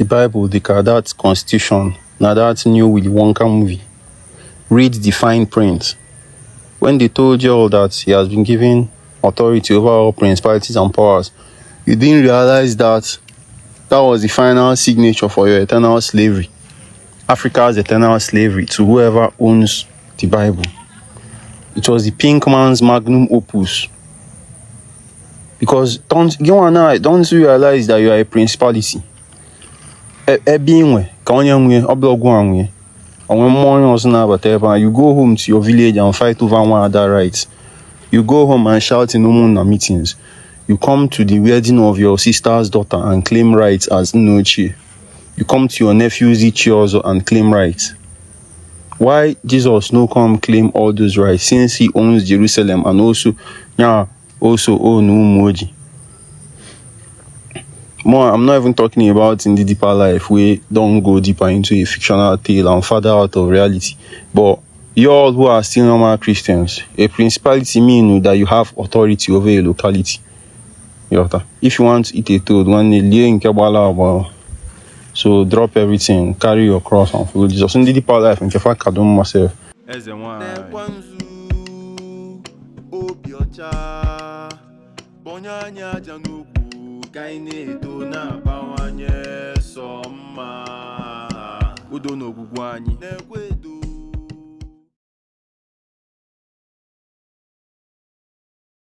the Bible, that Constitution, now that new Willy Wonka movie. Read the fine print. When they told you all that he has been given authority over all principalities and powers, you didn't realize that was the final signature for your eternal slavery. Africa's eternal slavery to whoever owns the Bible. It was the pink man's magnum opus. Because don't you realize that you are a principality? You go home to your village and fight over one other rights. You go home and shout in Umuna meetings. You come to the wedding of your sister's daughter and claim rights as Nnochie. You come to your nephew's Ichiozo and claim rights. Why Jesus no come claim all those rights since he owns Jerusalem and also own Umuoji? More, I'm not even talking about in the deeper life. We don't go deeper into a fictional tale and further out of reality. But you all who are still normal Christians, a principality means that you have authority over a locality. If you want to eat a toad, so drop everything, carry your cross and follow Jesus. In the deeper life, and I don't myself. Kaine do na bawanye soma udo no gugwanyi